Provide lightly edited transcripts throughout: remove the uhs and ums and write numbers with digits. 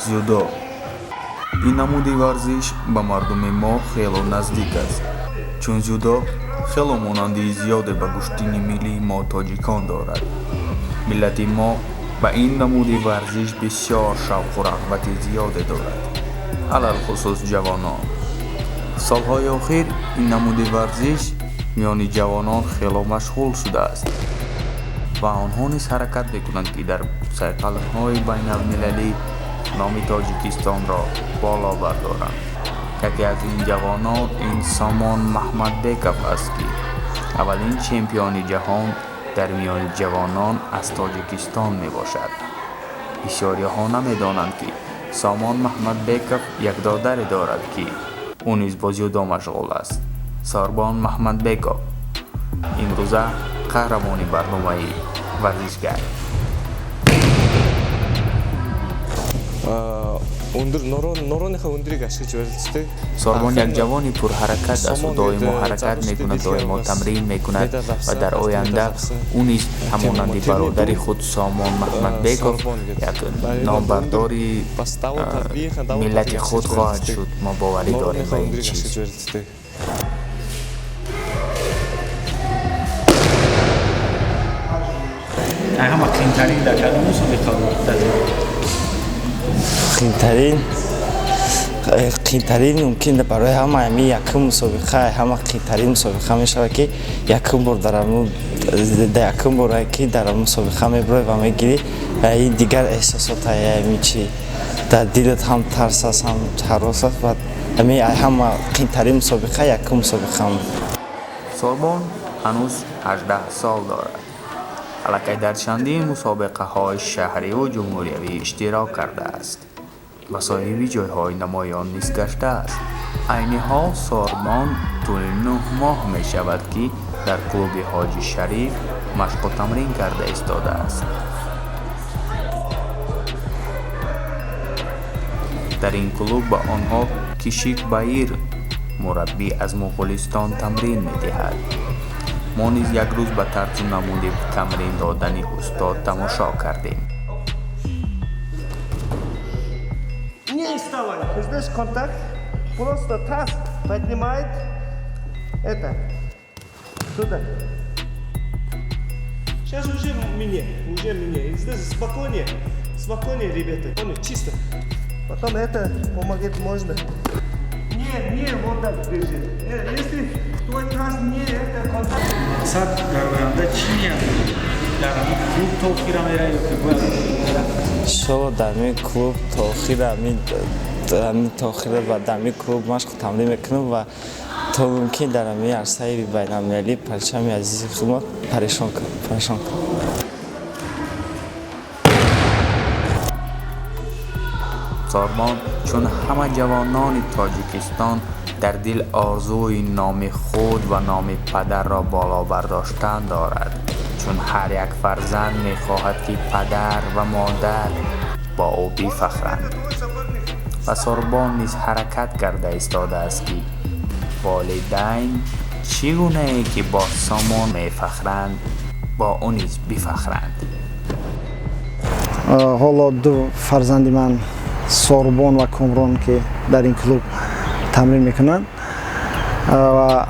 Дзюдо. Ин намуди варзиш ба мардуми мо хело наздик аст, чун дзюдо хело монандии зиёде ба гӯштини миллии мо тоҷикон дорад. Миллати мо ба ин намуди варзиш бисёр шавқу рағбати зиёде дорад, алалхусус ҷавонон. Солҳои охир ин намуди варзиш миёни ҷавонон хело машғул шудааст ва онҳо низ ҳаракат мекунанд, ки дар сайқалҳои байналмилалӣ номи Тоҷикистонро боло бардоранд. Яке аз ин ҷавонон ин Сомон Маҳмадбеков аст, ки аввалин чемпиони ҷаҳон дар миёни ҷавонон аз Тоҷикистон мебошад. Бисёриҳо намедонанд, ки Сомон Маҳмадбеков як додаре дорад, ки ӯ низ бо дзюдо машғул аст. Сорбон Маҳмадбеков имрӯза қаҳрамони барномаи варзишгар. Өндөр нурууныхаа өндрийг ашиглаж барилцдаг. Сорбон як ҷавони пурҳаракат аст. Ӯ доимо ҳаракат мекунад, доимо тамрин мекунад ва дар оянда ӯ низ ҳамонанди бародари худ Сомон Маҳмадбеков як номбардори миллати худ хоҳад шуд. Мо боварӣ дорем ба ин чиз. Ҳама қиинтарин дар кадом мусобиқа буд? Қиинтарин мумкин барои ҳама ҳами якум мусобиқа, ҳама қиинтарин мусобиқа мешавад, ки якум бор дар якум бор ки дар мусобиқа мебурой ва мегирӣ, ин дигар эҳсосот, ҳами чи дар дилат ҳам тарс аст, ҳам ҳарос аст ва ҳами ҳама қиинтарин мусобиқа якум мусобиқа. Сорбон ҳанӯз 18 сол дорад. Аллакай дар чандин мусобиқаҳои шаҳриву ҷумҳуриявӣ иштирок кардааст ва соҳиби ҷойҳои намоён низ гаштааст. Айни ҳол Сорбон тӯли 9 моҳ мешавад, ки дар клуби Ҳоҷи Шариф машқу тамрин карда истодааст. Дар ин клуб ба онҳо Кишик Баир, мураббӣ аз Муғулистон, тамрин медиҳад. Мо низ як рӯз ба тарзу намуди тамрин додани устод тамошо кардем. Не вставай. Здесь контакт. Просто таз поднимает это. Сюда. Сейчас уже мне, уже мне. Здесь спокойнее, спокойнее, ребята. Понял, чисто. Потом это помогает можно. Не, не, вот так держи. Если твой таз не это контакт. Мақсад дар оянда чӣ ният? Дар ҳамин клуб то охира меравӣ ё ки бояд? Иншолло, дар ҳамин клуб то охира, ҳамин то охира ва дар ҳамин клуб машқу тамрин мекунам ва то мумкин дар ҳамин арсаи байналмилалӣ парчами азизи худро парешон кунам. Сорбон чун ҳама ҷавонони Тоҷикистон дар дил орзуи номи худ ва номи падарро боло бардоштан дорад, чун ҳар як фарзанд мехоҳад, ки падар ва модар бо ӯ бифахранд. Ва Сорбон низ ҳаракат карда истодааст, ки волидайн чӣ гунае ки бо Сомон мефахранд, бо ӯ низ бифахранд. Ҳоло ду фарзанди ман, Сорбон ва Комрон, ки дар ин клуб тамрин мекунанд, ва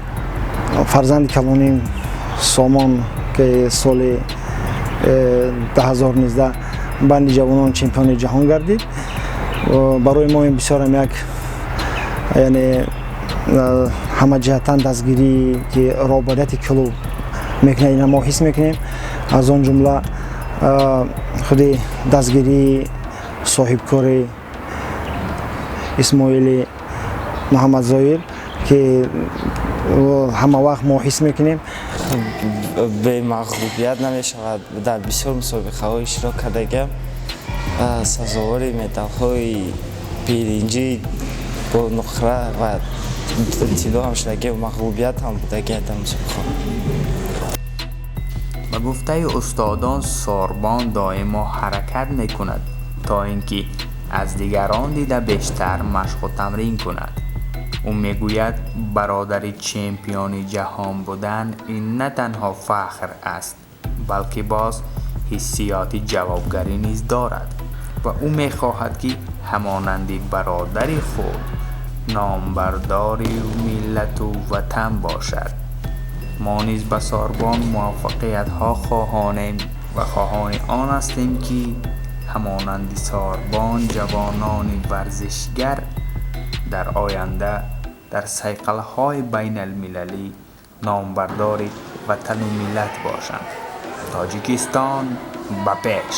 фарзанди калоним Сомон, ки соли 2019 банди ҷавонон чемпиони ҷаҳон гардид. Барои мо ин бисёрам як, яъне ҳамаҷиҳатан дастгирӣ, ки роҳбарияти клуб мекунад, ина мо ҳис мекунем. Аз он ҷумла худи дастгирии соҳибкори Исмоили Муҳаммадзоир, ки ҳама вақт мо ҳис мекунем. Бемағлубият намешавад. Дар бисёр мусобиқаҳо иштирок кардагиам, сазовори медалҳои биринҷӣ бо нуқра ва тилло ҳам шудагиам, мағлубият ҳам будагиам дар мусобиқаҳо. Ба гуфтаи устодон, Сорбон доимо ҳаракат мекунад, то ин ки аз дигарон дида бештар машқу тамрин кунад. Ӯ мегӯяд, бародари чемпиони ҷаҳон будан ин на танҳо фахр аст, балки боз ҳиссиёти ҷавобгарӣ низ дорад. Ва ӯ мехоҳад, ки ҳамонанди бародари худ номбардори миллату ватан бошад. Мо низ ба Сорбон муваффақиятҳо хоҳонем ва хоҳони он ҳастем, ки ҳамонанди Сорбон ҷавонони варзишгар дар оянда дар сайқалҳои байналмилалӣ номбардори ватану миллат бошанд. Тоҷикистон ба пеш!